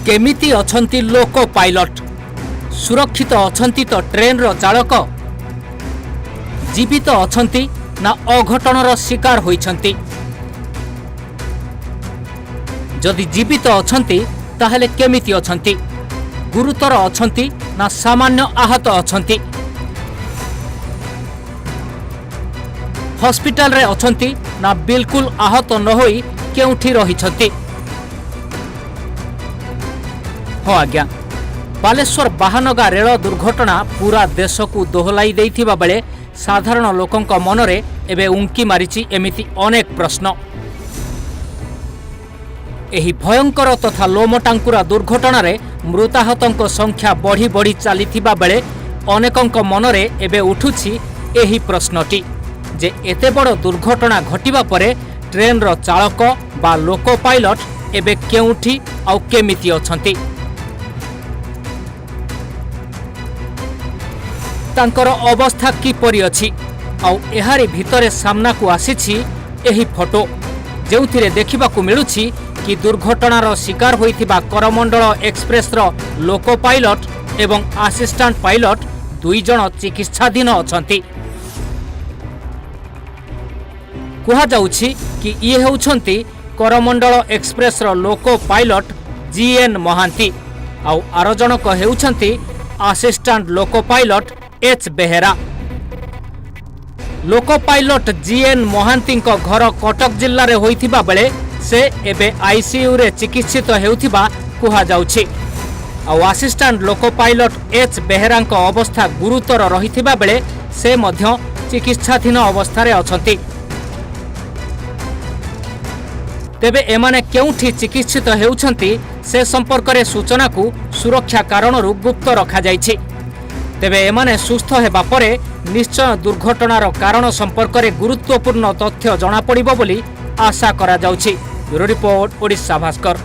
କେମିତି ଅଛନ୍ତି loco pilot? ସୁରକ୍ଷିତ ଅଛନ୍ତି ତ ଟ୍ରେନ୍ର ଚାଳକ? ଜୀବିତ ଅଛନ୍ତି ନା ଅଘଟଣର ଶିକାର ହୋଇଛନ୍ତି? ଯଦି ଜୀବିତ ଅଛନ୍ତି, ତାହେଲେ କେମିତି ଅଛନ୍ତି? ଗୁରୁତର ଅଛନ୍ତି ନା ସାମାନ୍ୟ ଆହତ ଅଛନ୍ତି? ହସ୍ପିଟାଲରେ ଅଛନ୍ତି ନା ବିଲକୁଲ ଆହତ ନ ହୋଇ କେଉଁଠି ରହିଛନ୍ତି? ହଁ ଆଜ୍ଞା, ବାଲେଶ୍ୱର ବାହାନଗା ରେଳ ଦୁର୍ଘଟଣା ପୁରା ଦେଶକୁ ଦୋହଲାଇ ଦେଇଥିବା ବେଳେ ସାଧାରଣ ଲୋକଙ୍କ ମନରେ ଏବେ ଉଙ୍କି ମାରିଛି ଏମିତି ଅନେକ ପ୍ରଶ୍ନ। ଏହି ଭୟଙ୍କର ତଥା ଲୋମଟାଙ୍କୁରା ଦୁର୍ଘଟଣାରେ ମୃତାହତଙ୍କ ସଂଖ୍ୟା ବଢ଼ି ବଢ଼ି ଚାଲିଥିବା ବେଳେ ଅନେକଙ୍କ ମନରେ ଏବେ ଉଠୁଛି ଏହି ପ୍ରଶ୍ନଟି ଯେ ଏତେ ବଡ଼ ଦୁର୍ଘଟଣା ଘଟିବା ପରେ ଟ୍ରେନ୍ର ଚାଳକ ବା ଲୋକୋ ପାଇଲଟ ଏବେ କେଉଁଠି ଆଉ କେମିତି ଅଛନ୍ତି? ତାଙ୍କର ଅବସ୍ଥା କିପରି ଅଛି? ଆଉ ଏହାରି ଭିତରେ ସାମ୍ନାକୁ ଆସିଛି ଏହି ଫଟୋ, ଯେଉଁଥିରେ ଦେଖିବାକୁ ମିଳୁଛି କି ଦୁର୍ଘଟଣାର ଶିକାର ହୋଇଥିବା କରମଣ୍ଡଳ ଏକ୍ସପ୍ରେସର ଲୋକୋ ପାଇଲଟ ଏବଂ ଆସିଷ୍ଟାଣ୍ଟ ପାଇଲଟ ଦୁଇ ଜଣ ଚିକିତ୍ସାଧୀନ ଅଛନ୍ତି। କୁହାଯାଉଛି କି ଇଏ ହେଉଛନ୍ତି କରମଣ୍ଡଳ ଏକ୍ସପ୍ରେସର ଲୋକୋ ପାଇଲଟ ଜିଏନ୍ ମହାନ୍ତି, ଆଉ ଆର ଜଣକ ହେଉଛନ୍ତି assistant loco pilot H Behera. Loco pilot GN ମହାନ୍ତିଙ୍କ ଘର କଟକ ଜିଲ୍ଲାରେ ହୋଇଥିବା ବେଳେ ସେ ଏବେ ଆଇସିୟୁରେ ଚିକିତ୍ସିତ ହେଉଥିବା କୁହାଯାଉଛି। ଆଉ ଆସିଷ୍ଟାଣ୍ଟ ଲୋକୋ ପାଇଲଟ ଏଚ୍ ବେହେରାଙ୍କ ଅବସ୍ଥା ଗୁରୁତର ରହିଥିବା ବେଳେ ସେ ମଧ୍ୟ ଚିକିତ୍ସାଧୀନ ଅବସ୍ଥାରେ ଅଛନ୍ତି। ତେବେ ଏମାନେ କେଉଁଠି ଚିକିତ୍ସିତ ହେଉଛନ୍ତି, ସେ ସମ୍ପର୍କରେ ସୂଚନାକୁ ସୁରକ୍ଷା କାରଣରୁ ଗୁପ୍ତ ରଖାଯାଇଛି। ତେବେ ଏମାନେ ସୁସ୍ଥ ହେବା ପରେ ନିଶ୍ଚୟ ଦୁର୍ଘଟଣାର କାରଣ ସମ୍ପର୍କରେ ଗୁରୁତ୍ୱପୂର୍ଣ୍ଣ ତଥ୍ୟ ଜଣାପଡ଼ିବ ବୋଲି ଆଶା କରାଯାଉଛି। Bureau report, Odisha Bhaskar.